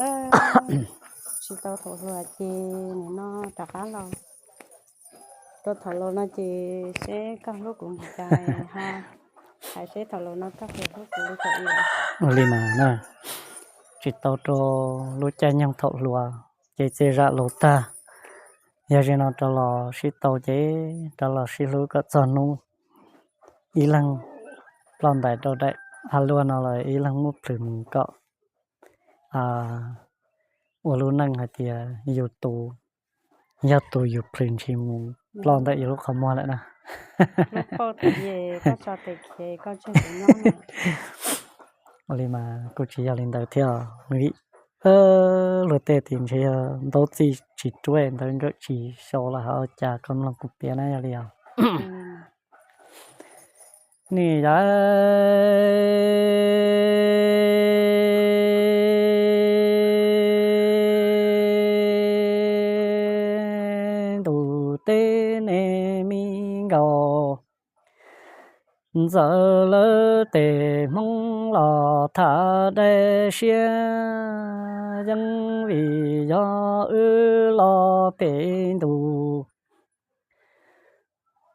Tsis tau thaum hluas ces nim no rov qab los rau thaum laus no ces seb koj hlub kuv npaum cas ho hais seb thaum laus no koj puas hlub kuv li thaum ub. Ua li mas na, tsis tau rau lub caij nyoog thaum hluas ces txias zam laus tag. Yog zaum no rov los sib tau ces rov los sib hlub kom txog hnub ib leeg ploj ntais rau daim av luaj no los ib leeg muab plhws mus kom ua lub neej hais tias yus tus, yog tus yus plhws ntshis mus ploj ntawm yus lub qhov muag lawm na. Ua li mas kuj tsis yog li ntawd thiab, vim luag tej tias ntshe yog ntaub txij tsis ruaj ntawd nkawm tsis sau los ho cas, koj mloog kuv piav na, yog li os. Nim yog ntuj teb neeg me nkaus, Ntxawm lawv tej Hmoob los tham dai siab yeej vim yog wb los pem ntus.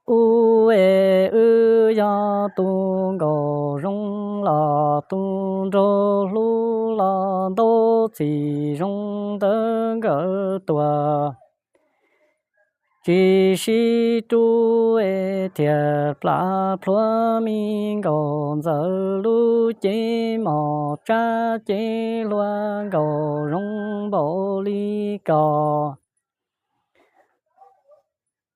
Ub es wb yog tus nkaus zoo los tus nraug hlub los ntaub txim zoo ntawd nkawd tuag. Tsis sib rub es thiaj plam plhuav me nkaus, Ntxawm lub cev mos tsab cev hluas nkaus zoo npaum li ko.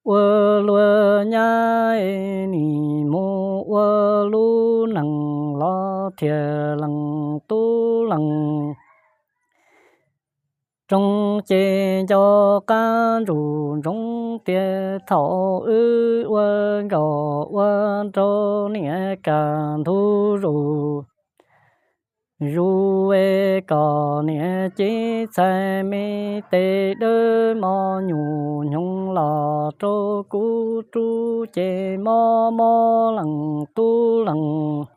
Ua luag nyab es nim mus ua lub neej los thiaj lees tub lees. Roog ces nco qab ntsuj ntsoov tias thaum wb ua nkaus ua nraug niam kaj ntug zus. Zus es kom niam cev txhais me tes dawb mos nyuj nyoog los rau kuv rub ces mob mob lees tub lees.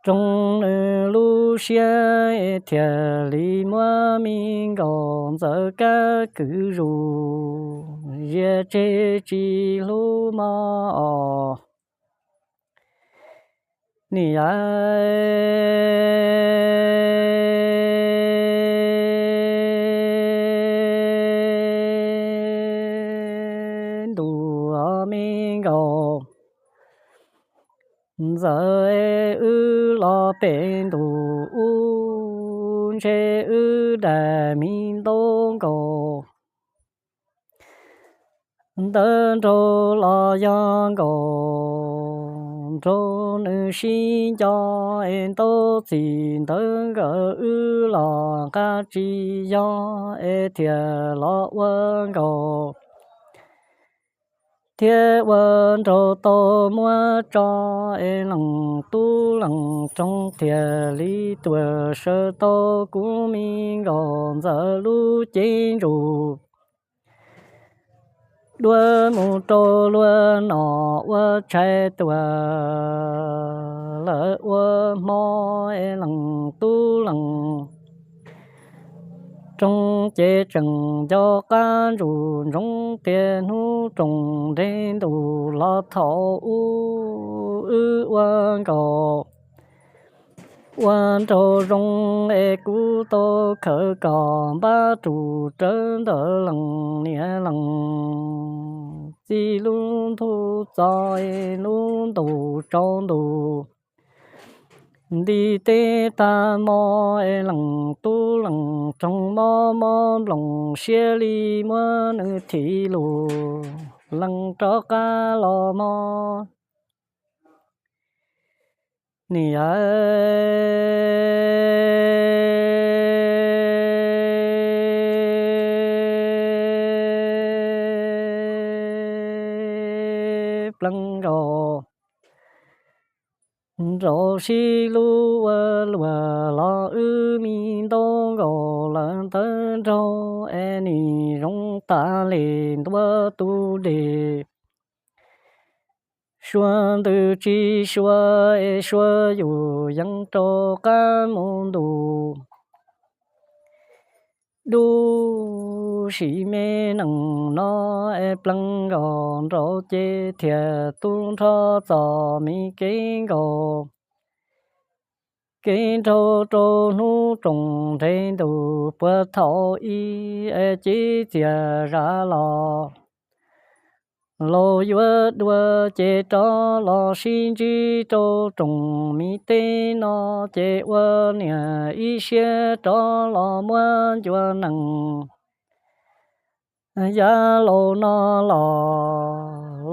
Roog nws lub siab thiaj li muab me nkaus Ntxawm kab kwv zus, zias tseg tsis hlub mog os. Nim yog ntuj me nkaus, Ntxawm wb los pem ntus ub, ntshe wb daim me ntaub nkaus. Ntawd nraug los yog nkaus nraug nws sib nco es ntaub txim ntawd nkawd wb los nqa tsis yog es thiaj los ua nkaus. Thiab ua nraug tau muab tso es lees tub lees roog thiaj li tuag saws tau kuv me nkaus Ntxawm lub cev ntsuj. Dua mus rau luag nom ua tshais tuag lawm ua hmo es lees tub lees roog ces tseem nco qab ntsuj ntsoov tias hnub roos nres ntuj los thaum ub wb ua nkaus ua nraug zoo es kuv tau khawv kom npab rus rawv ntawm lees niam lees txiv lub ntug txos es lub ntus tsaus ntuj. Nti teb tag hmo es lees tub lees roog mob mob nploos siab li muab nws thim lus lees rov qab los mog. Nim yog pleev nkaus, nraug sib hlub ua luag los wb me ntaub nkaus lawm ntawd nraug es nim zoo tas li ntua tus dej. Suav ntws tsis suav es suav yus yeej rau qab mus ntus. dub sim me nees no es pleev nkaus nraud ces thiaj tu nrho txom mi kev nkaus. Kev nraug rau hnub roos nres ntuj puag thaum ub es cia txias zam los. Laus yuav dua ces rov los sib ntsib rau roos mi teb no ces ua niam ib siab rov los muab ncua nees. Yav laus no los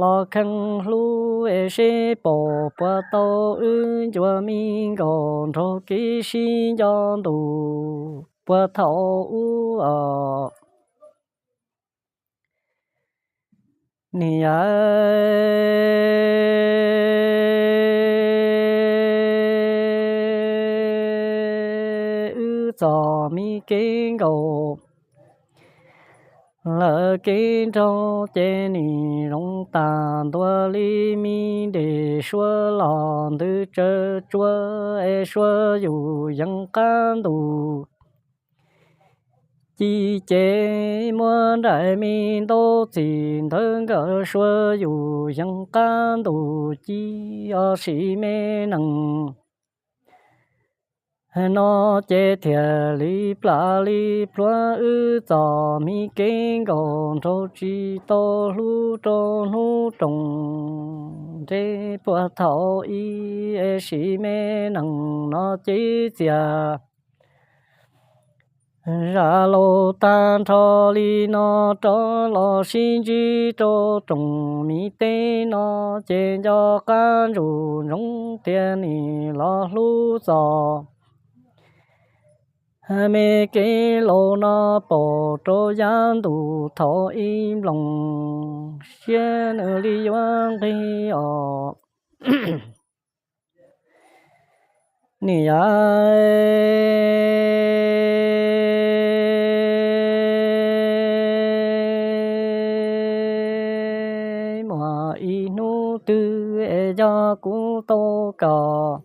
los kheev hlub es seb pom puas tau wb ncua me nkaus nraug kev sib nco ntuj puag thaum ub os. Niam, wb txom mi kev nkaus lawm, kev nraug ces nim zoo tag ntua li me ntes suab los ntws tsawv tsuag es suab yus yees qab ntuj ci ces muab nraim me ntaub txim ntawd nkawd suab yus yees qab ntuj ci os sim me nees no ces thiaj li plam li plhuav wb txom mi kev nkaus nraug tsis tau hlub rau hnub roos nres puag thaum ub es sim me nees no ces txias zam laus tag nrho li no rov los sib ntsib rau roos mi teb no ces nco qab ntsuj ntsoov tias nim los hlub txom me kev laus no pom rau yav ntuj thaum ub nploos siab nws li yuav nqig os. Niam, muaj ib hnub twg es yog kuv tau koj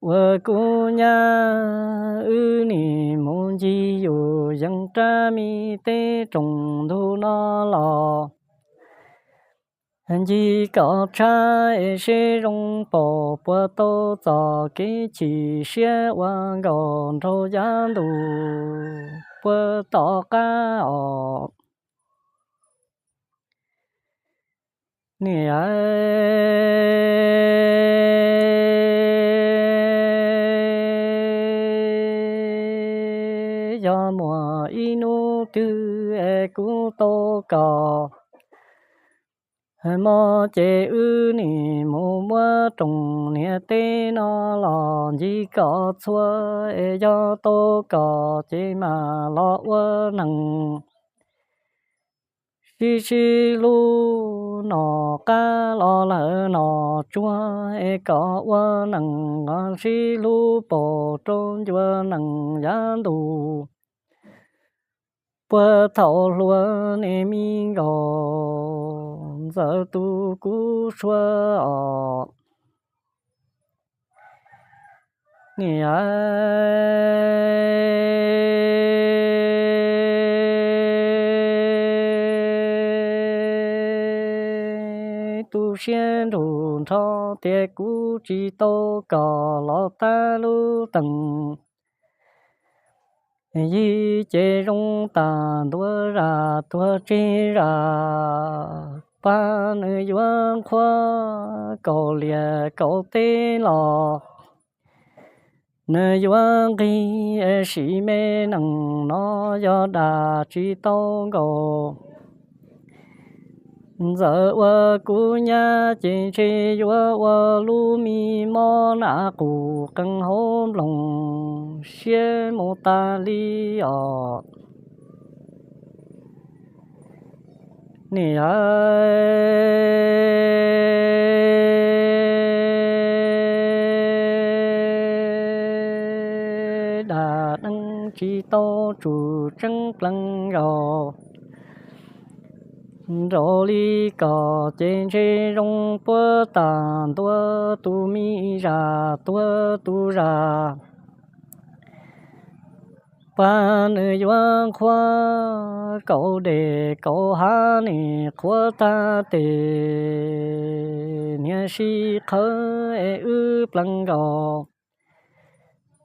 ua kuv nyab, wb nim mus ncig yus yees rab me teb roos ntug no los ncig kom tshab es seb zoo pom puas tau txoj kev chim siab ua nkaus nraug yav ntuj puag tom qab os. Niam, yog muaj ib hnub twg es kuv tau koj mob ces wb nim mus muab roos niam teb no los ncig kom txhua es yog tau koj ces mam los ua neeg sib sib hlub, nom qab los lawm nom tsuag es kom ua neeg sib hlub pom rau ncua nees yav ntuj puag thaum hluas ne me nkaus ntxawm tus kuv suav os. Niam, tu siab nrug nrho tias kuv tsis tau koj los tab lub tees yig ces zoo tag ntua zam tuag tseg zam pag, nws yuav nqhuab kaum liam kaum teb los nws yuav nqig sim me nees no yog dag tsis tau nkaus. Ntxawm ua kuv nyab ces ntshe yuav ua lub me mob nam qus qee hauv nploos siab mus tas li os. Niam, dag neeb tsis tau tsum tseeb pleev nkaus nraud li koj ces ntshe zoo puab tag ntua tus me zam tuag tus zam Pab nws yuav qhuav kaum dej kaum hav, nws qhuav tag tes niag sib qhawv es wb pleev nkaus.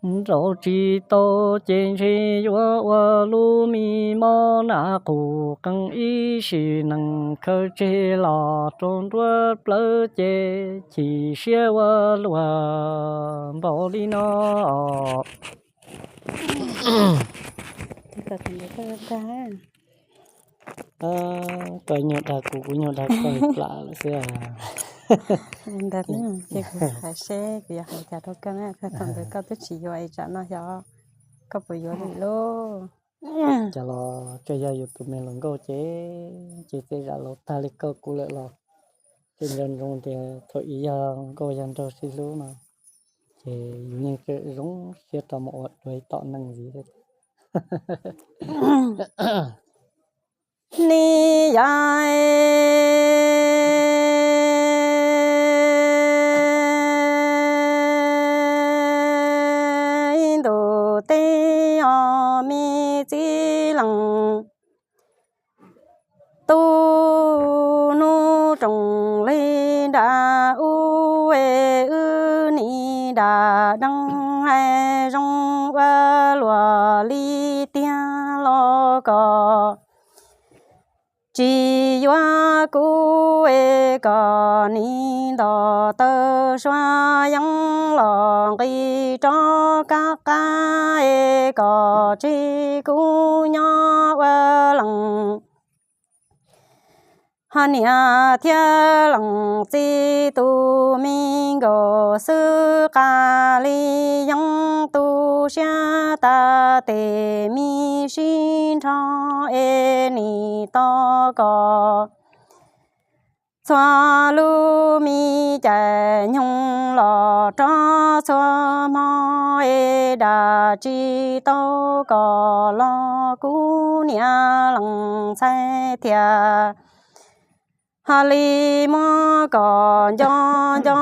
Nraus tsis tau ces ntshe yuav ua lub me mob nas qus qees ib sim nees khaws tseg los rau nruab plawv ces chim siab ua luaj npaum li no. Koj nyuag dag kuv, kuv nyuag dag koj plam lawm xwb. Ntawd ces kuv hais seb kuv yuav hais cas rau koj na, koj thaum ntawd koj twb tsis yuav es tsam no xyov koj puas yuav li lauj. Cas los koj yog yus tus me hluas nkauj ces, ces tej zam laus tag li koj kuv lawm los, ces nco ntsoov tias thaum ub yog nkauj yog nraug sib hlub no, ces yus yeej tseem zoo siab rau mus ua dua ib tom neej ntxiv thiab. Ni yog ib ntus teb os me txiv leej, tub hnub roos li nram ub es wb nim nram deeb hais zoo ua luaj li tiag los kom tsis yuav kuv es kom nim nto taw suab yeeb los nqis rov qab qab es kom tseg kuv nyob ua leej. Ho niam thiab leej txiv tus me nkaus xwb, qas li yeeb tu siab tas tes me sib nrho es nim tos kom txhua lub me caij nyoog los rov txhua hmo es dam tsis tau kom los kuv niam leej ntxhais thiaj ho li muab kom nco nco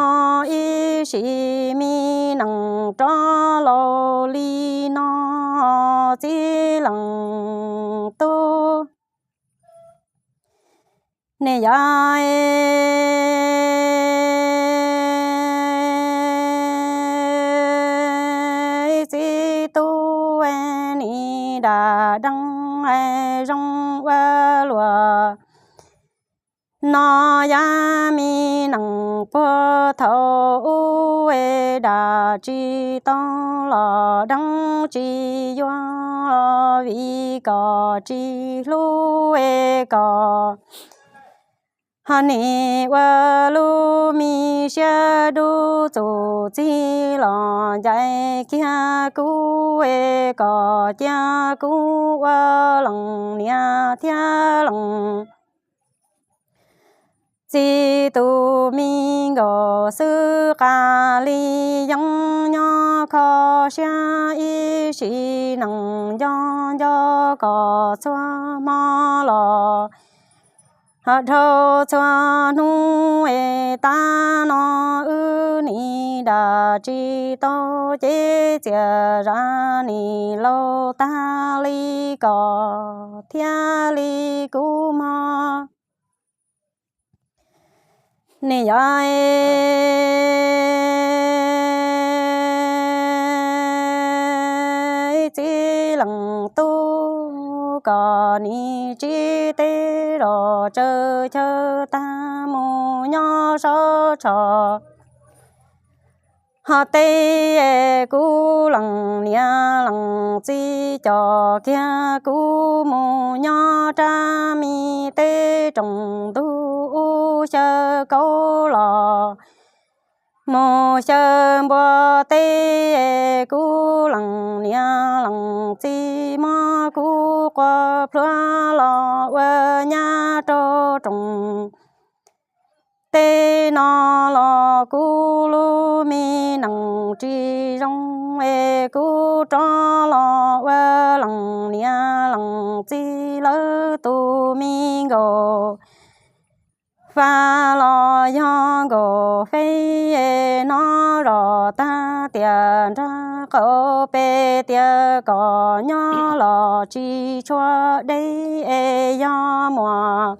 ib sim me neej rov laus li no txiv leej tub. Nim yog ib txiv tub nim dam deeb zoo ua luaj no, yam me neej puag thaum ub es dam tsis tau los deeb tsis yuav vim kom tsis hlub es kom ho nim ua lub me siab dub txuj txig los ncaim kiag kuv es kom cia kuv ua leej niam thiab leej txiv tus me nkaus xwb. Qas li yeeb nyob kho siab ib sim neej nco nco kom txhua hmo los ho dhau txhua hnub es tas no wb nim dam tsis tau ces txias zam nim laus tag li kom thiaj li kub mog. Nim yog ib txiv leej tub kom nim tsib teb los tsaws chaw tag mus nyob sab tsho ho tej kuv leej niam leej txiv coj kiag kuv mus nyob rab me teb rooj ntug ub xyaw kaub los mus xyaw npua teb. Kuv leej niam leej txiv muab kuv quas plhuav los ua nyab rau rooj teb no los kuv lub me neej tsis zoo es kuv rov los ua leej niam leej txiv lawv tus me nkaus. pa los yog nkaus feb, hnov zos tag tias nrag qaum peb tias kom nyob los tsis tshua deb es yog muaj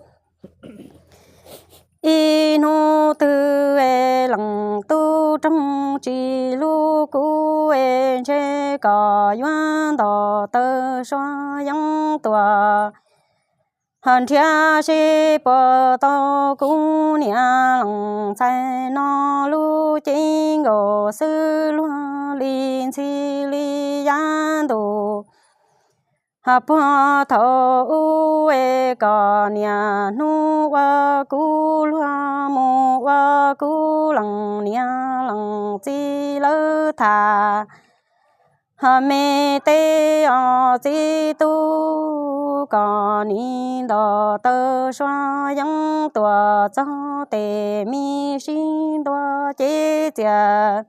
ib hnub twg es leej tub roog tsis hlub kuv es ntshe kom yuav nto taw suav yeeb tuaj ho nrhiav seb puas tau kuv niam leej ntxhais no lub cev nkaus xwb luag li ntxhi li yav ntuj. Ho puag thaum ub es kom niaj hnub ua kuv luag mus ua kuv leej niam leej txiv lawv tham. Ho me teb os txiv tub, kom nim nto taw suav yeeb tuaj txog tes me sib ntua cev txias.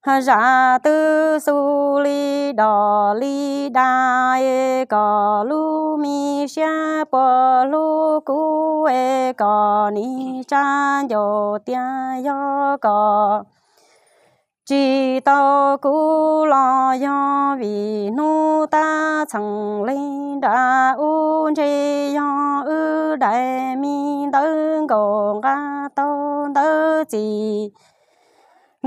Ho zam twb xu li dos li da es kom lub me siab puas hlub kuv es kom nim tsa ncauj tias yog kom tsis tau kuv los yog vim hnub tab txheem li nram ub ntshe yog wb daim me ntawv nkaus nqa tau ntawv txim.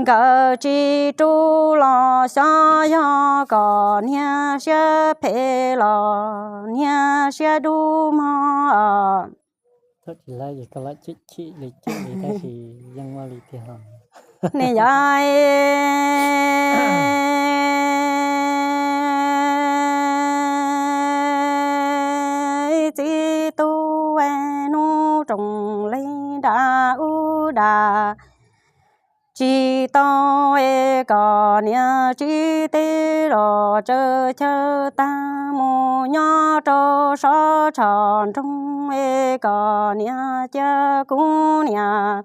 Nkawd tsis rub los xyov yog kom niag siab phem los niag siab dub mog. Tsis lawv es koj lawv chim chim li chim li tab sis yeej muaj li tiag los. Nim yog txiv tub es hnub roos li nram ub da tsis tau es kom niam tsis teb los tsaws chaw tag mus nyob rau sab tshom nroog es kom niam cia kuv niam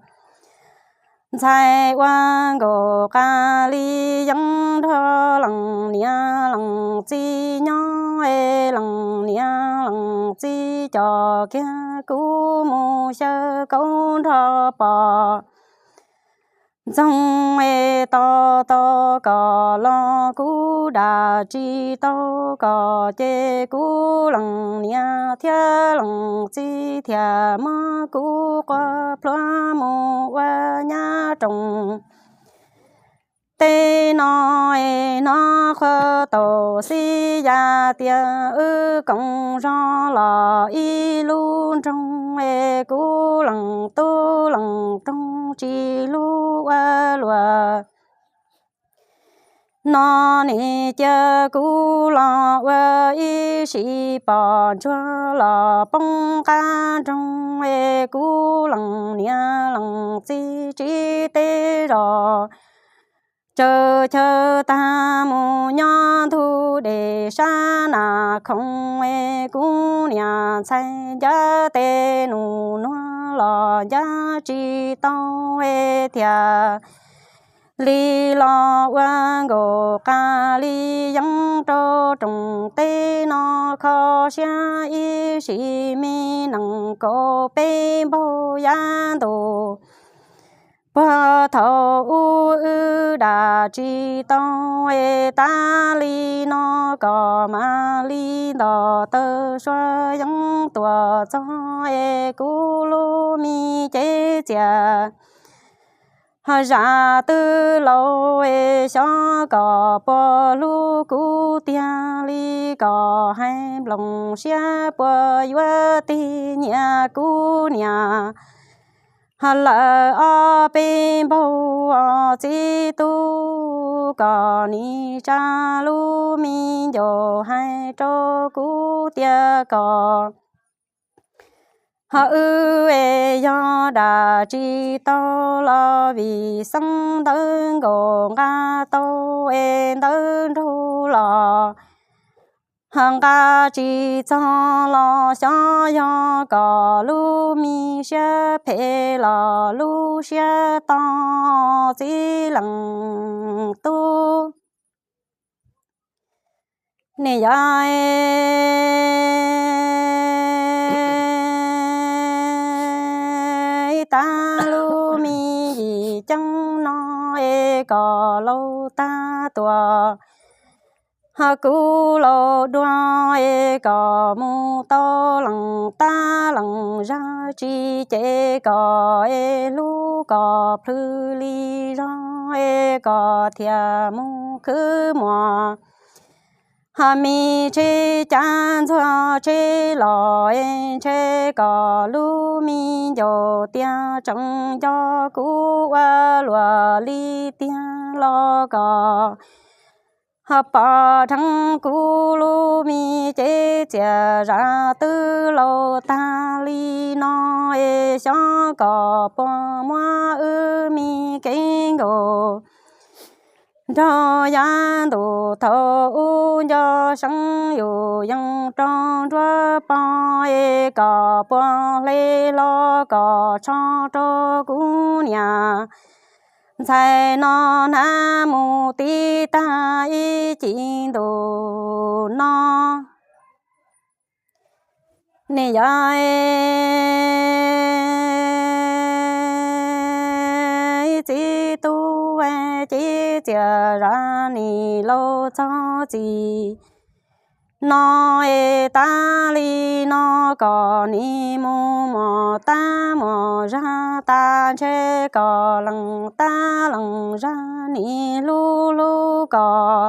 ntxhais ua nkaus qas li yeeb nrog leej niam leej txiv nyob es leej niam leej txiv coj kiag kuv mus xyaw kaub nrog pom ntxoog es tos tos kom los kuv da tsis tau kom ces kuv leej niam thiab leej txiv thiaj muab kuv quas plhuav mus ua nyab roos. Tej no es hnov qhuav tau xib ya tias wb koom zog los ib lub nroog es kuv leej tub leej roog tsis hlub ua luaj. No nim cia kuv los ua ib sim pom ntsuag los poob qab nroog es kuv leej niam leej txiv tsis teb zog tsaws chaw tag mus nyob ntug dej sab nas khoom es kuv niam ntxhais ncav tes nus nuag los ncav tsis tau es thiaj li los ua nkaus qas li yeeb rau roos. Tej no kho siab ib sim me nees kaum peb npaug yav ntuj. Puag thaum ub wb da tsis tau es tas li no kom mam li nto taw suav yeeb tuaj txog es kuv lub me cev txias ho zam twb laus es xyov kom puas hlub kuv tiag li kom hais nploos siab puas yuav tig nyiam kuv niam ho lawm ob peb npaug os txiv tub kom nim tsa lub me ncauj hais rau kuv tias kom ho wb es yog da tsis tau los vim xeeb ntawv nkaus nqa tau es ntawv nraug los ho nqa tsis txog los xyov yog kom lub me siab phem los lub siab to txiv leej tub. Nim yog kom laus tag tuaj. Ho kuv laus dua es kom mus tau lees tab lees zag tsis ces kom es hlub kom plhws li zog es kom thiaj mus khwv muas. Ho me tsheb cab ntxuag tsheb los es ntshe kom lub me ncaus tiag tseem nco kuv ua luaj li tiag los kom ho pom dheev kuv lub me cev txias zam twb laus tag li no es xyov kom puas muab wb me kev nkaus nrog yav ntuj thaum ub nco seev yus yeej rau nruab pog es kom puas hle hlo kom tso rau kuv niam ntxhais no hnav mus tib tag ib cim ntuj no. Niam yog ib txiv tub cev txias zam nim laus txog txij no es tas li no kom nim mus muas tab muas zag tas ntshe kom lees tab lees zag nim hlub hlub kom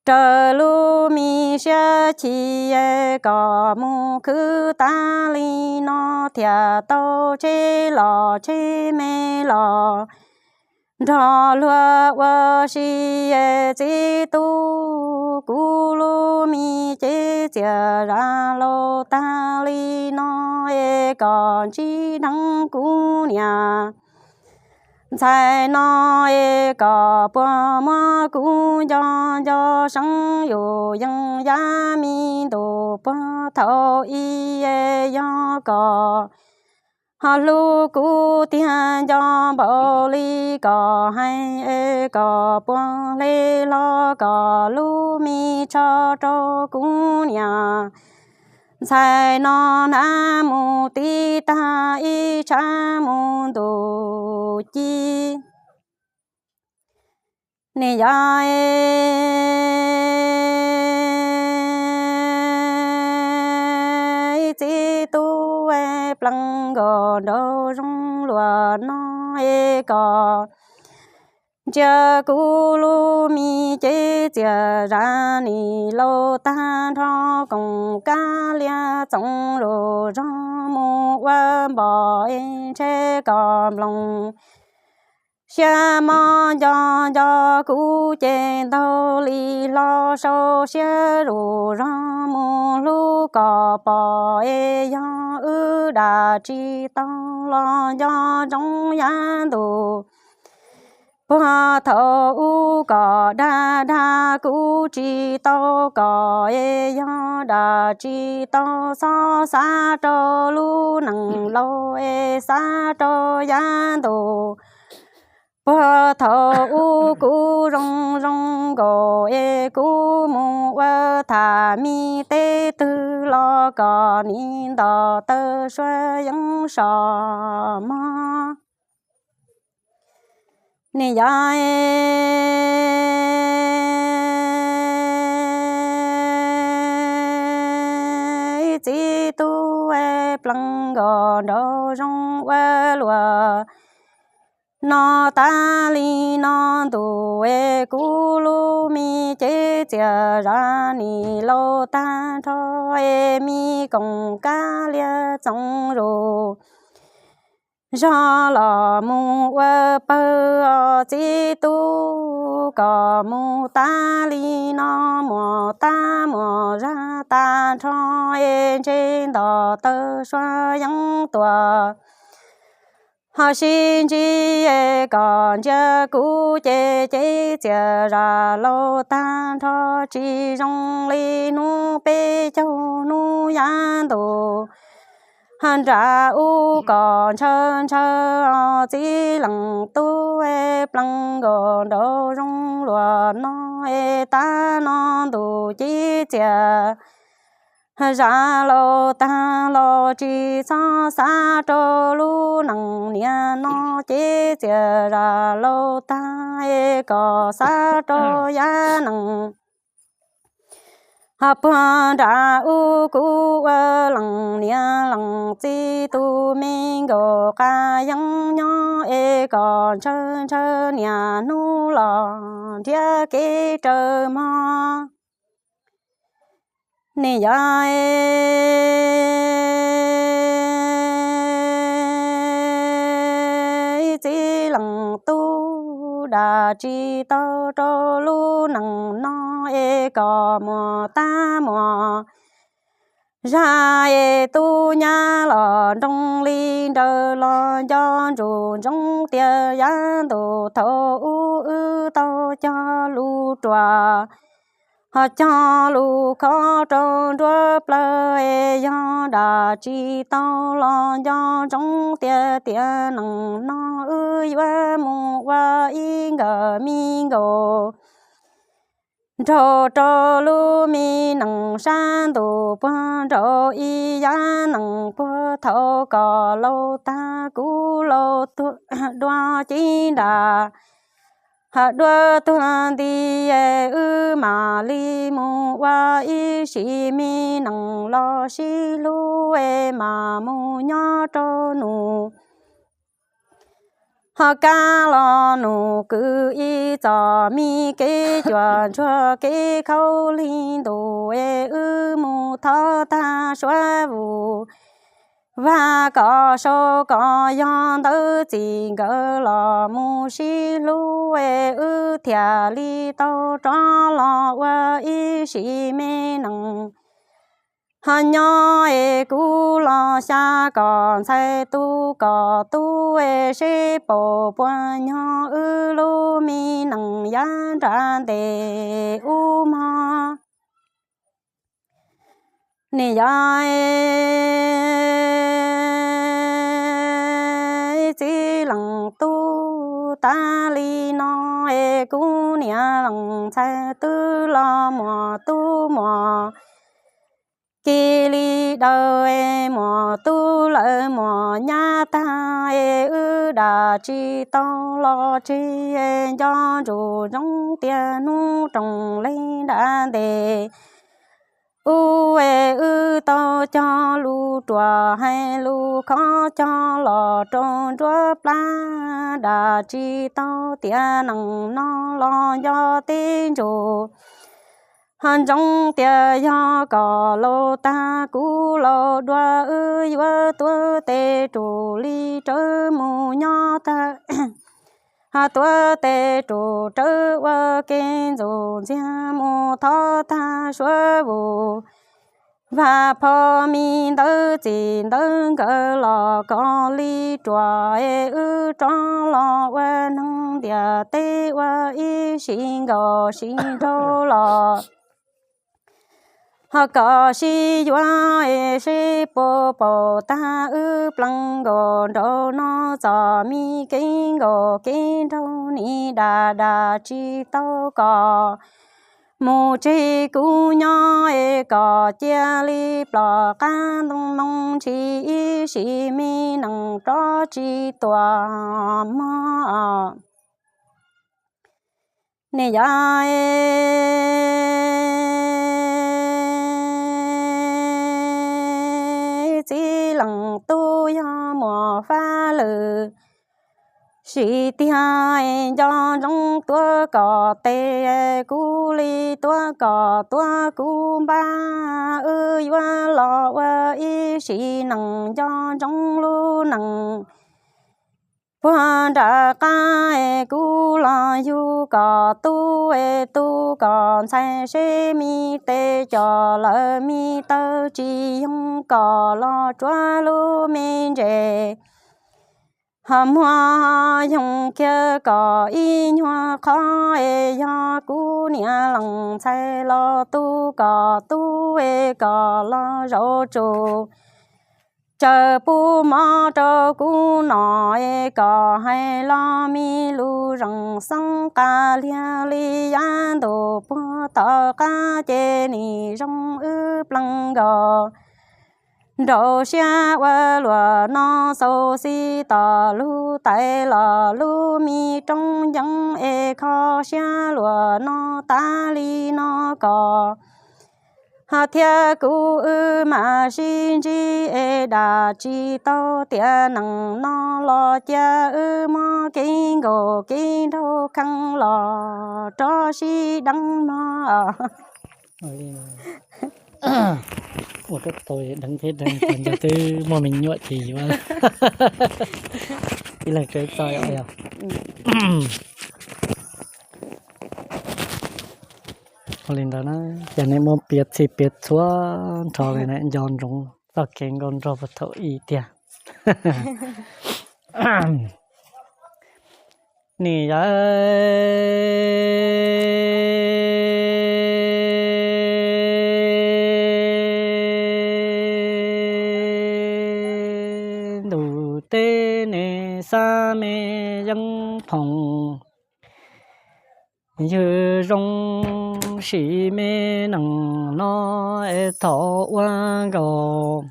raws lub me siab chim kom mus khwv tas li no thiaj tau tsheb los tsheb me los nrog luag ua si txiv tub. Kuv lub me cev txias zam laus tas li no es kom ntsib dheev kuv niam ntxhais no es kom puas muab kuv nco nco seev yus yeej yav me ntuj puag thaum ub es yog kom ho hlub kuv tiag nco npaum li kom hais es kom puas hle hlo kom lub me tsho rau kuv niam ntxhais no hnav mus tib tag ib tshav mus ntuj ci. Niam yog ib txiv tub plees nkaus nraum zoov luag no es kom ntsia kuv lub me cev txias zam nim laus tag nrho koom kab lias txoos zuj zog mus ua npom es ntshe kom nploos siab mob nco nco kuv ces ntaug li hlo sau siab zuj zog mus hlub kom pom es yog wb dag tsis tau los nco ntsoov yav ntuj puag thaum ub kom dag dag kuv tsis tau kom es yog dag tsis tau txhob xav rau lub neej laus es xav rau yav ntuj puag thaum ub kuv zoo zoo nkaus es kuv mus ua tham me teb twg los kom nim nto taw suab yeeb so mog. Niam yog ib txiv tub plees nkaus nraum zoov ua luaj no tas li no ntuj es kuv lub me cev txias zam nim laus tag nrho es me koom kab lias txoos zuj zog los mus ua pawg os txiv tub kom mus tas li no muas tab muas zag tag nrho es ntshe nto taw suab yeeb tuaj ho sib ntsib es kom ntsia kuv ces cev txias zam laus tag nrho tsis zoo li hnub peb caug hnub yav ntuj ho nram ub kom ntshaw ntshaw os txiv leej tub plees nkaus nraum zoov luaj no es tas no ntuj cev txias Zam laus tag los tsis txhob xav rau lub neej niam no ces txias zam laus tag es kom xav rau yav neej. Ho puag nram ub kuv ua leej niam leej txiv tus me nkaus qab yeeb nyob es kom ntshaw ntshaw niaj hnub los nrhiav kev raws mog. Niam yog txiv leej tub dab tsis tau rau lub neej no es kom muaj tab muaj zag es tub nyab los nroo li nrawm los nco ntsuj ntsoov tias yav ntuj thaum ub wb tau cog lus ruam ho cog lus khov rau nruab plawv es yog dab tsis tau los nco ntsoov tias tiam neej no wb yuav mus ua ib nkawm me nkaus nraug rau lub me neej sab ntuj puag nraud ib yav neej puag thaum kom laus tag kuv laus tuag dua cev nram ho dua tuag nti es wb mam li mus ua ib sim me neej los sib hlub es mam mus nyob rau nus ho kab los nus kwv ib txoj me kev cuam ntsuag kev khaub lig ntuj es wb mus thov tag suav vus vag kom sau kom yog ntawd txij nkawm los mus sib hlub es wb thiaj li tau rov los ua ib sim me neej ho nyob es kuv los xya kom ntxhais tu kom tub es seb puas puas nyog wb lub me neej yav nram ntes ub mog. Niam yog txiv leej tub tas li no es kuv niam leej ntxhais twb los muaj tub muaj ki li daws es muaj tub lawm muaj nyab tag es wb dab tsis tau los tseg es nco ntsuj ntsoov tias hnub rooj leeg nram ntes ub es wb tau cog lus ruam hais lus khov cog los rau nruab plab dab tsis tau tiam neej no los nco tib ntsug ho ntsoov tias yog kom laus tag kuv laus dua wb yuav tuav tes rus li rawv mus nyob tag ho tuav tes rus rawv ua ke ntxuj ntxiag mus thov tag suav vus vag phom me ntawv txij ntawv nkawm los kom li ruam es wb rov los ua neeg ntiaj teb ua ib sim nkaus sim nraug los ho kom sib yuav es seb puas paub tag wb pleev nkaus nraum no txoj me kev nkaus kev nraug nim dab dab tsis tau kom mus tseg kuv nyob es kom cia li ploj qab ntoo noo ntshis ib sim me neej rov tsis tuaj mog. Niam yog txiv leej tub yog muaj fab lwm sim tiag nco ntsoov tuav kom tes kuv li tuav kom tuav kuv npab wb yuav los ua ib sim neej nco ntsoov lub neej puag nram qab es kuv los yug kom tub es tu kom ntxhais seb me tes coj lawm me taw tsis yoog kom los tsuav lub me ntses ho muag yoog kiag kom ib nyuag qhov es yog kuv niam leej ntxhais los tu kom tub es kom los zaum tsum tsaws pub mov rau kuv noj es kom hais los me lus zoo xeeb qas liag li yav ntuj puag Tom qab ces nim zoo wb plees nkaus, nraus siab ua luam no xau xib tos lub tais los lub me roob nceeb es kho siab luam no tas li no kom ho thiab kuv wb mam sib ntsib es dam tsis tau tiam neej no los cia wb muab kev nkaum kev nraug kheej los rov sib deev mog. Ua koj tau deev thiab deev, nco twb muaj me nyuam ces yuav ib leeg tsev txo. Ua li ntawd na, ces nej muab piav txhij piav txhua nrho li na, nco ntsoov txoj kev nkauj nraug puag thaum ub tiag. Nim yog ntuj teb ne, xab me yeeb phoom, ywg zoo sim me neej no es thaum ua nkaus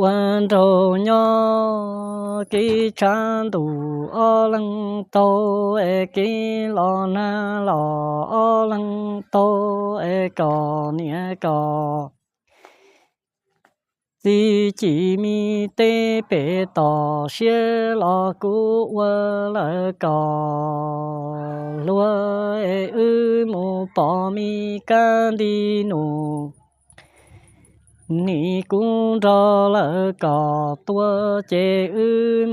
ua nraug nyob kev tshav ntuj ob leeg taug es kev los nag los ob leeg taug es kom niam kom txiv ci mi teb pem tos siab los kuv ua lawv kom luag es wb mus pom me kab nti nus. Nim kuv nrog lawv kom tuaj ces wb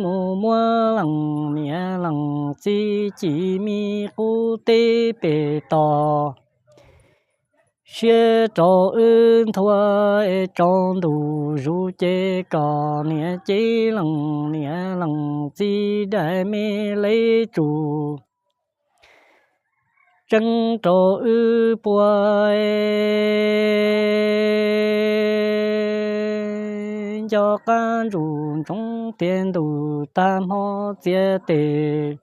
mus muab leej niam leej txiv ci mi qub teb pem tos siab rau wb nthua es tsaus ntuj zus ces kom niam cev leej niam leej txiv daim me lej tsum tseeb rau wb puag nco qab ntsuj ntsoov tias ntuj tag hmo txias tes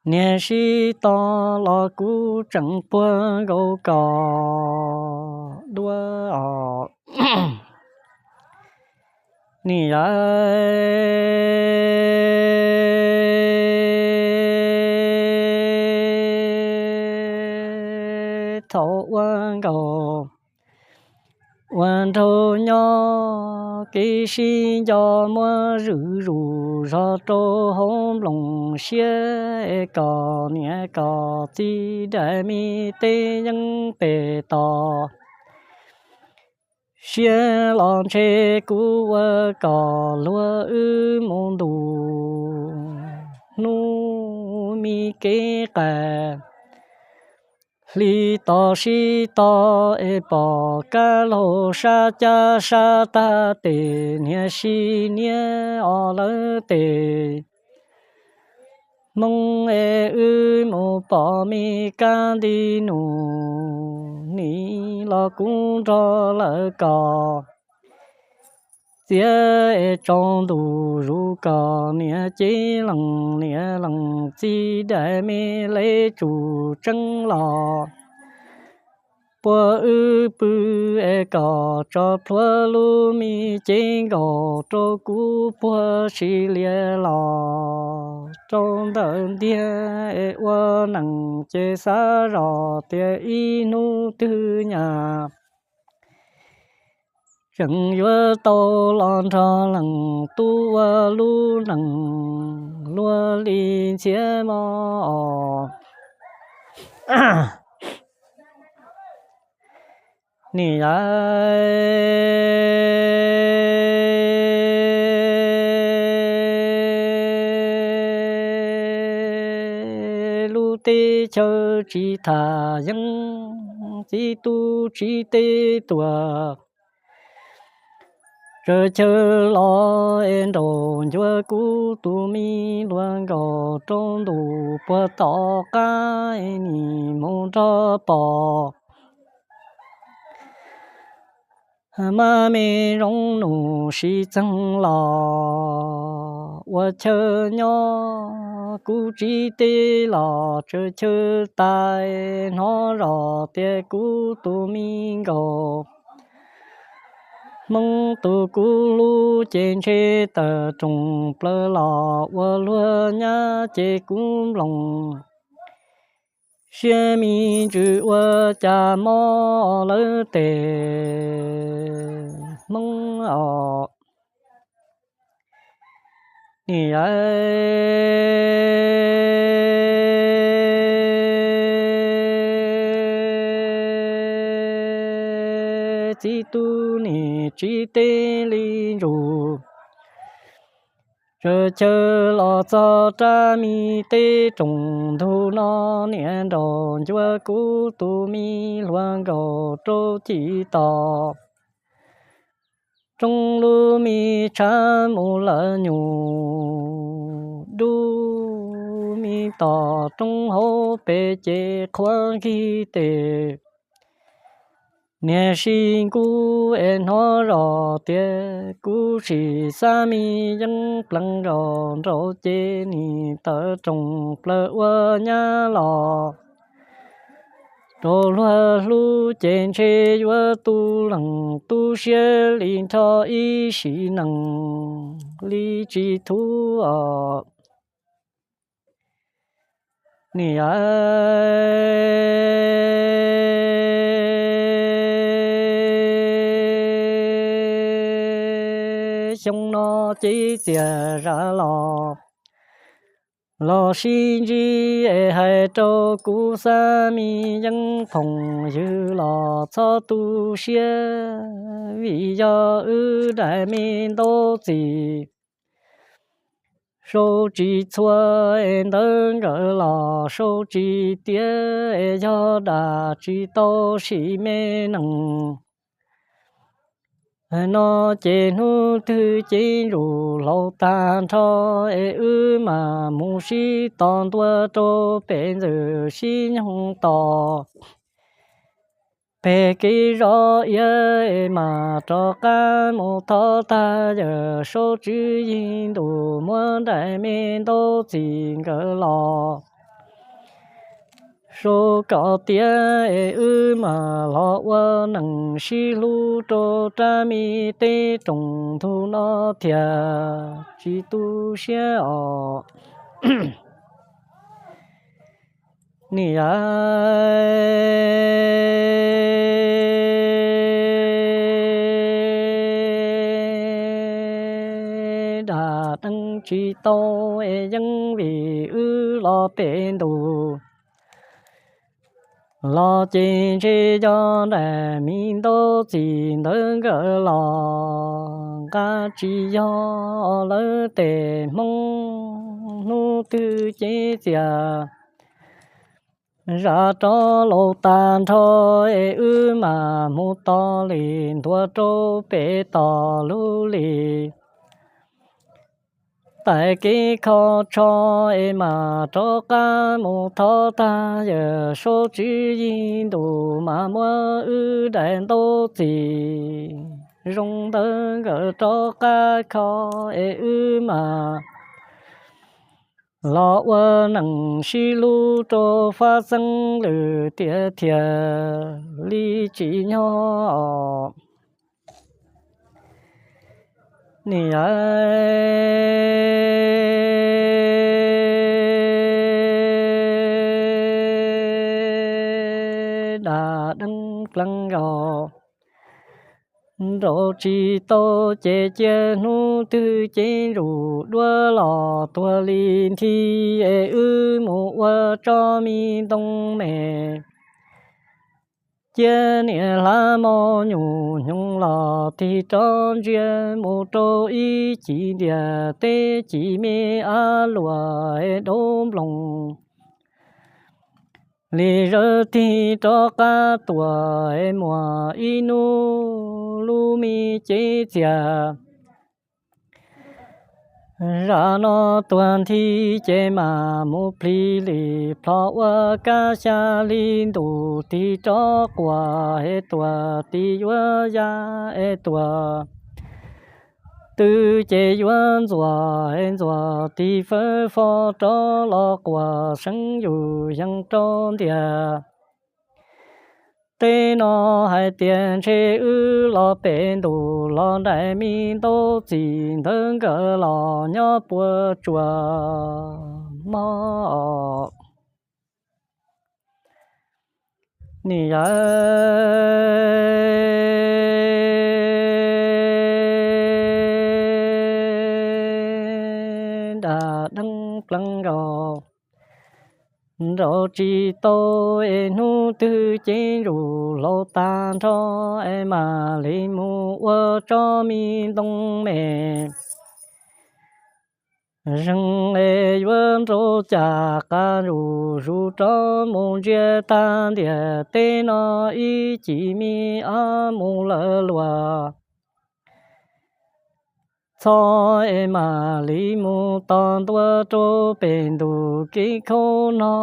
niag sib to los kuv tseem puag nkaus kom dua os. Nim yog thaum ua nkaus ua nraug nyob kev sib nco muab zwm zus zog rau hauv nplooj siab es kom niam kom txiv daim me teb yeeb pem tos siab los ntshe kuv ua kom luag wb mus ntuj hnub me kev qas hli tos sib tos es pom kab laug sab cab sab tag tes niag sib niab os lawv tes Hmoob es wb mus pom me kab nti nus nim los kuv nrog lawv kom txiav es tsaus ntuj zus kom niam cev leej niam leej txiv daim me lej tsum tseeb los puag wb pw es kom tso plhuav lub me cev nkaus rau kuv puag si lias los rau ntawm ntiag es ua neej ces xav zoj tias ib hnub twg nyab tseem yuav tau los nrog leej tub ua lub neej luag li ntxhiab mog. Nim yog lub teb chaws tsis tham yeeb, txiv tub tsis teb tuag, tsawv chaw los es nraug ncuav kuv tus me luag nkaus rau ntuj puag tom qab es nim mus nrog pom Maj me zoo num sib txeeg los ua chaw nyob, kuv tsis teb los tsawv chaw tais, hnov zoj tias kuv tus me nkauj Hmoob tus kuv hlub ces ntshe tawm rooj plaws los ua luag nyab ces kuv nploos siab me ntsws ua cas mob lawv tes Hmoob os. Niam yawm, txiv tub niam tsis teb li ntsus, tsawv chaw los txog rab me teb rooj ntug no, niam nraug ncuav kuv tus me hluas nkauj rau cim tos. Roob lub me tshav mus lawm nyuj dub, me tom roob hauv pes ces qhuav nkig tes. Niam sib nkuj es hnov zoj tias kuv sim xab me yeeb plees nkaus nraud ces nim tawm rooj plaws ua nyab los rau luag hlub ces ntshe yuav tu leej tu siab li nrho ib sim neej li tsis thub os. Niam yawm, xyoo no cev txias zam los, los sib ntsib es hais rau kuv xab me yeeb phooj ywg los txhob tu siab, vim yog wb daim me ntaub txiv sau tsis txhua es ntawv nkawd los sau tsis tiav es yog dam tsis tau sim me neej no ces hnub twg cev ntsus hlau tag nrho es wb mam mus sib tos ntua rau pem ntxawm sib nyoog tos. Pem kev zov iav es mam rov qab mus thov tag yawm saub tswv yig ntus muab daim me ntaub txiv nkawd los sau kom tiav es wb mam los ua neej sib hlub rau rab me teb rooj ntug no thiaj tsis tu siab os. Niam yawm, dam deeb tsis tau es yeej vim wb los pem ntus los ces ntshe yog daim me ntaub txiv ntawd nkawd los nqa tsis yog lawv tes Hmoob hnub twg cev txias zam rov laus tag nrho es wb mam mus tos li ntua rau pem tos lub li. Taim kev kho tsho es mam rov qab mus thov tag yawm saub tswv yig ntus mam muab wb daim ntaub txiv zoo ntawd nkawd rov qab kho es wb mam los ua neej sib hlub rau fab xeeb lwm tiam thiaj li tsim nyog os. Niam yawm, dam deeb plees nkaus nraud tsis tau ces cia hnub twg cev ntsus duab los tuag li nthi es wb mus ua tso me ntoo me. Cia niam hla mos nyuj hnyoo los tig rov ntsia mus rau ib cim ntiaj teb cim me ab luam es daub nploos li zawv tig rov qab tuaj es muaj ib hnub lub me cev txias Zam no tuag nthi ces mam mus plig li plho ua kab xya hli ntuj, tig rov quas es tuag tig yuav ya es tuag twb ces yuav ntxuag es ntxuag tig fawb fo rov los quas seeb yus yees rau ntiag. Teb no hais tias ntshe wb los pem ntuj los nraim me ntaub txim ntawd nkawd los nyob puas tsuas mog. Nim yog dag deeb pleev nkaus nraus tsis tau es hnub twg cev ntsus laus tag nrho es mam li mus ua tsob me ntoo me zeeg es yuav nrau cas qas ntsus zus rov mus ntsia tag ntiag teb no ib chim me ob mus lawm luag txhob es mam li mus tos ntua rau pem ntuj kev khaub no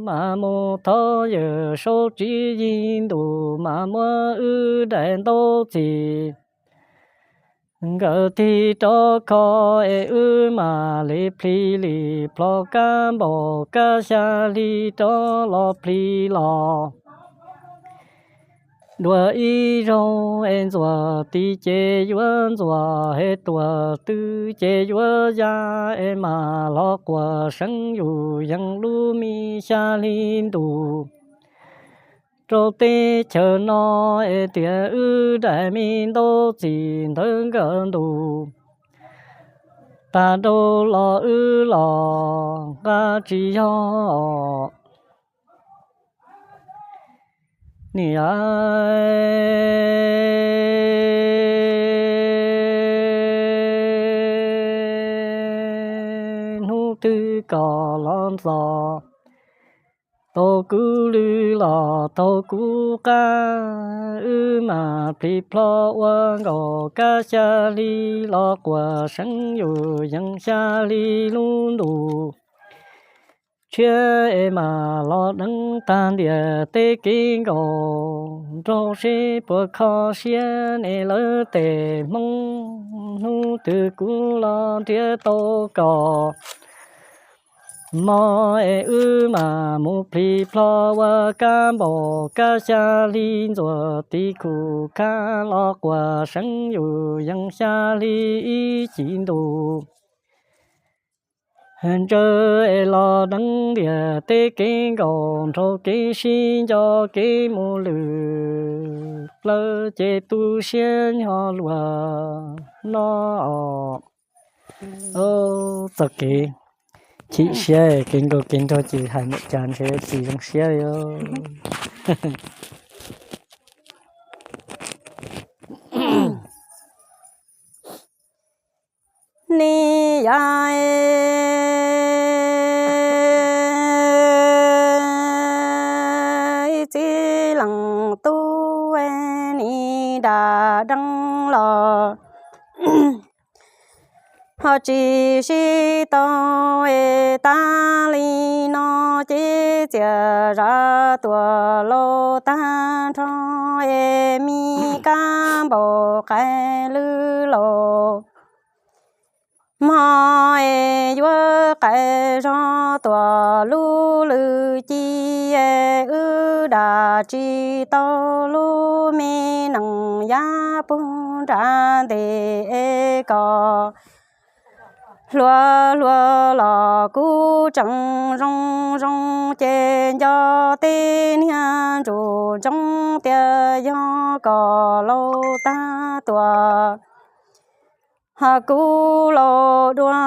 mas mus thov yawm saub tswv yim ntuj mas muab wb daim ntaub txim nkawd tig rov kho es wb mam li plig li plho kab npaum kab xya hli rov los plig los dua ib zaug es ntxuag tig ces yuav ntxuag es tuag twb ces yuav ya es mam los quas seeb yus yees lub me xya hli ntuj rau teb chaws no es tias wb daim me ntaub txim ntawd nkawd ntus tag rau los wb los nqa tsis yog. Nim hnub twg kom los ntxov tau kuv lw los tau kuv qab, wb mam plig plho ua nkaus kab xya hli los quas seeb yus yees xya hli lub ntus tshiab es mam los deev tag ntiag teb kev nkaus nraug seb puas kho siab ne lawv tej hmoob. Hnub twg kuv los nrhiav tau kom mog es wb mam mus plig plho ua kab npaum kab xya hli ntxuag tig khum khab los quas seeb yus yees xya hli ib chim ntus ntsawv es los deev ntiag teb kev nkaus nraug kev sib nco kev mus lwm plawv ces tu siab nyob luag no. Txoj kev chim siab kev nkaus kev nraug ces hais mus cas ntshe tsis zoo siab li. Nim yog ib txiv leej tub nim dam deev los ho tsis sib tau es tas li no ces txias zam tuam laus tag nrho es me kab npaum qais lwj laus mog es yuav qais zog tuam lub lwj ci es wb dam tsis tau lub me nees yab puag nram ntes es kom hluas hluas los kuj tseem zoo zoo ces nco tej niag ntsuj ntsoov tias yog kom laus tag tuam ho kuj laus dua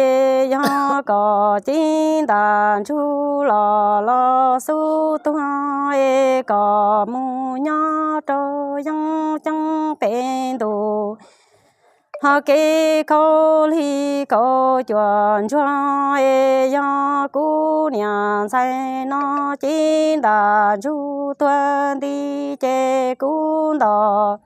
es yog kom cev ntas ntsug los los xub tuag es kom mus nyob rau yeeb ceeb pem ntus ho kev khaub lig kaum cuam ntsuag es yog kuv niam ntxhais no cev ntas ntsug tuag nti ces kuv ntos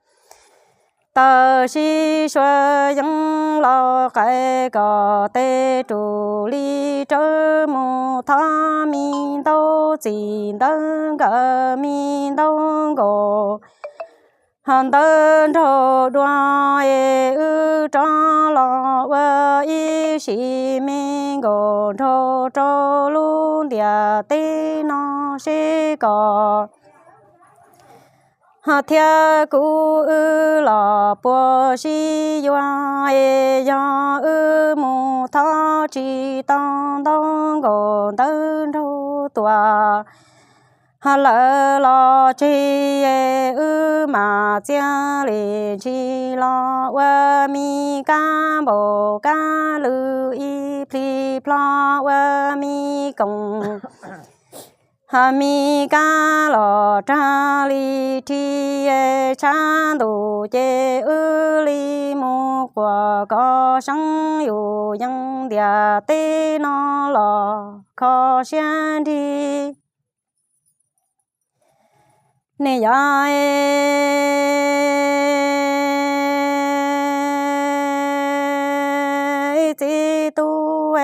Tawm sib suav yeeb los qais kom tes rus li rawv mus thov me ntaub txim ntawv nkawm me ntaub nkaus, ho ntawv nraug dua es wb rov los ua ib sim me nkaus nraug rau lub ntiaj teb no seb kom ho thiab kuv wb los puas sib yuav es yog wb mus thov tsis tau ntaub nkaus ntawv nraug tuaj, ho lawv los tseg es wb mam txia li ntsis los ua me kab npaum kab lwj ib plig plho ua me koom, ho me kab los rag li rhi tshav ntuj ces wb li mus quas kom seeb yus yeej ntiaj teb no los kho siab nrig. Nej yog ib txiv tub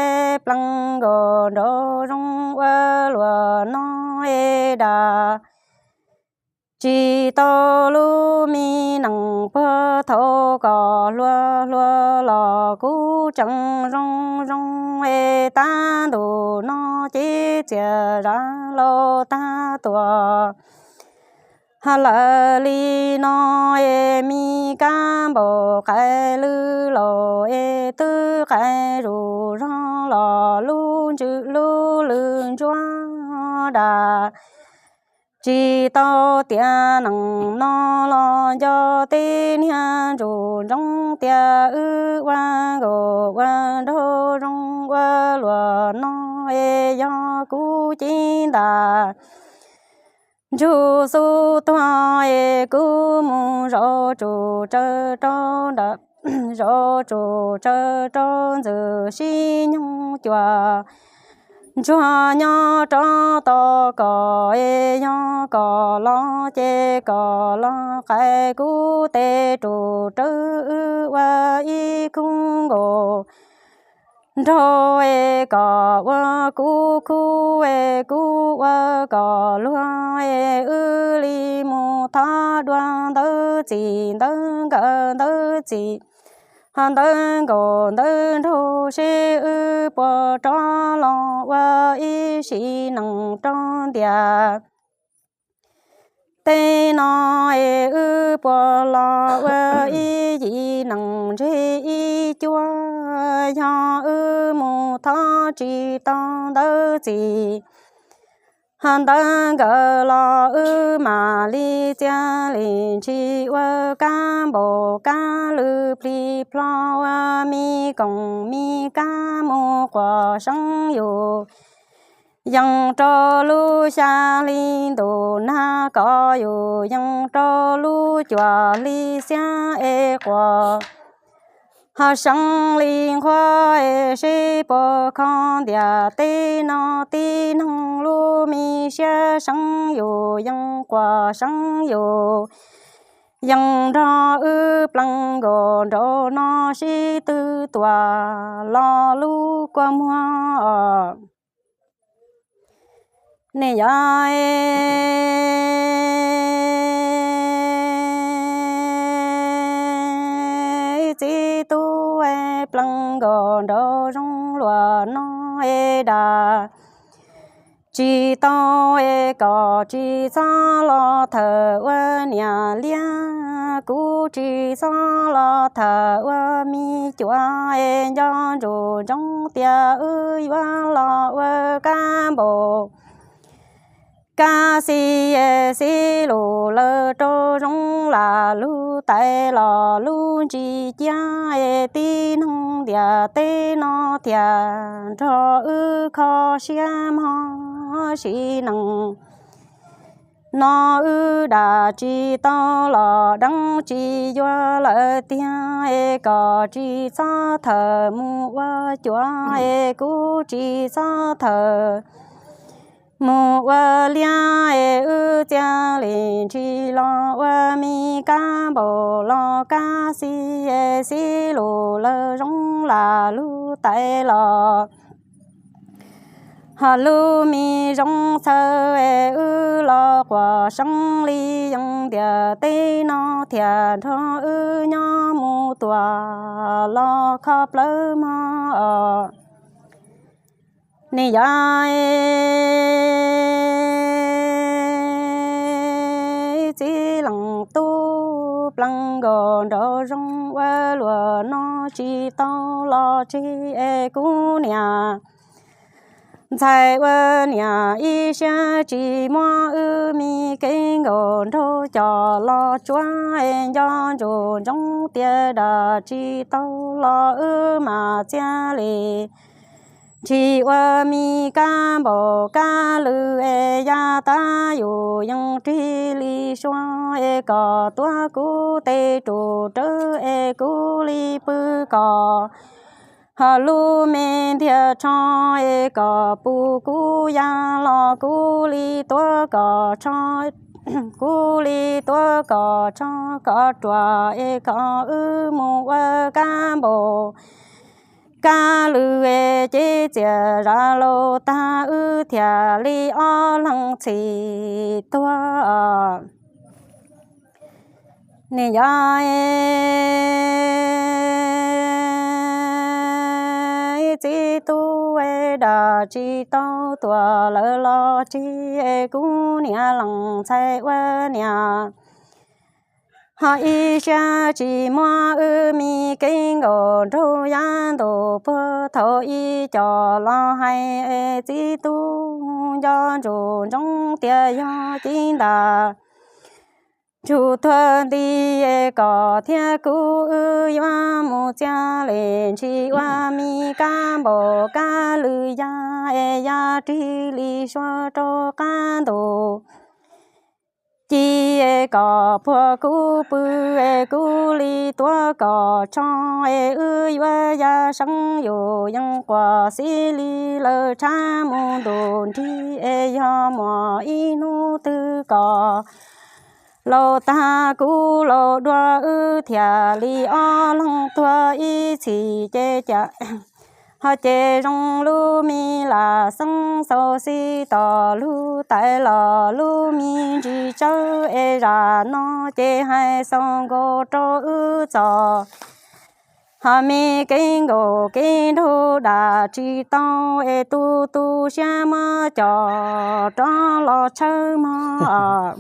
plees nkaus nraug zoo ua luaj no es dag, tsis tau lub me nees puag thaum kom hluas hluas los kuv tseem zoo zoo es tab ntus no ces txias zam laus tag tuaj. Ho lawv li no es me kab npaum qais lwj laus es twb qais zuj zog los lub ntsws lub lwj ntsuab dag, tsis tau tiav nees no los nco tej niag ntsuj ntsoov tias wb ua nkaus ua nraug zoo ua luaj no es yog kuv cev ntas ntsug xub tuag es kuv mus zaum tsum tsawv rau nram, zaum tsum tsawv rau ntxwg sib nyoog cuam ntsuag nyob rov tos kom es yog kom los ces kom los qais kuv tes rus rawv wb ua ib khub nkaus nraug es kom ua kuv khub es kuv ua kom luag es wb li mus thov dua ntawv txim ntawv nkawm ntawv txim, ho ntawv nkaus ntawv nraug seb wb puas rov los ua ib sim neej rau ntiaj teb no es wb puas los ua ib yim neej ntseg ib cuab. Yog wb mus thov tsis tau ntawv txim ho ntawv nkawm los wb mam li txia li ntshis ua kab npaum kab lwj plig plho ua me koom me kab mus quas seeb yus yees rau lub xya hli ntuj nag, kom yus yees rau lub cuaj hli xiab es quas ho seeb li nqhuab es seb puas kho ntiaj teb no tib neeg lub me siab seeb yus yees quas seeb yus yees nrog wb plees nkaus nraum no sib twv tuaj los lub kua muag os. Nej yog ib txiv tub plees nkaus nraug zoo luaj no es dag, tsis tau es kom tsis txhob los thawm ua niam liab, kuv tsis txhob los thawm ua me cuam es nco ntsuj ntsoov tias wb yuav los ua kab npaum kab xib es xib lus lawm rau zoo lam lug tais los lub ntsis ciab es tib neeg ntiaj teb no thiaj nrog wb kho siab mog sim neej no wb dag tsis tau los deev tsis yuav lawm tiag es kom tsis txhob thawm mus ua cuam es kuv tsis txhob thawm mus ua liab es wb tiag li ntsis los ua mi kab npaum los kab xib es xib lus lawv zoo lam lub tais los. Ho lub mi zoo txhawv es wb los quas seeb li yees ntiam teb no thiaj nrog wb nyob mus tuam los kho plawv mog os. Nim yog txiv leej tub plees nkaus nraug zoo ua luam no tsis tau los tseg es kuv niam ntxhais ua niam ib siab tsis muab wb mi kev nkaus nraug coj los tsuav es nco ntsoov ntsoov tias dam tsis tau los wb mam txiag li ntsis ua mi kab npaum kab lwm es yav tas yus yeej rig li suav es kom tuav kuv tej rus rawv es kuv li pw kom ho lub me ntiag tsho es kom pum kuv ya los kuv li tuav kom tsho, kuv li tuav kom tsho kom ruam es kom wb mus ua kab npaum kab lwm es ces txias zam laus tag wb thiaj li ob leeg txhim tuag. Nim yog txiv tub es dam tsis tau tuam lawv los tseg es kuv niam leej ntxhais ua niam ho ib siab tsis muab wb mi kev nkaus nraug yav ntuj puag thaum ub coj los hais es txiv tub nco ntsoov ntsoov tias yog cev ntas ntsuj tuag nti es kom thiab kuv wb yuav mus txiag li ntsis ua mi kab npaum kab lwm yam es yam rig li suav rau qab ntuj ci es kom puag kuv pw es kuv li tuav kom tsho es wb yuav ya seeb yus yeej quas xib li lawv tshav mus ntus nrig es yog muaj ib hnub twg kom laus tag kuv laus dua wb thiaj li ob leeg tuag ib txhis ces cas ho ces zoo lub mi lam xeeb xaus xib tom lub tais los lub mi ntsis tsawb es zam no ces hais xaus nkaus rau wb txog ho me kev nkaus kev nraug dam tsis tau es tu tu siab muab coj rov los tshawb mog.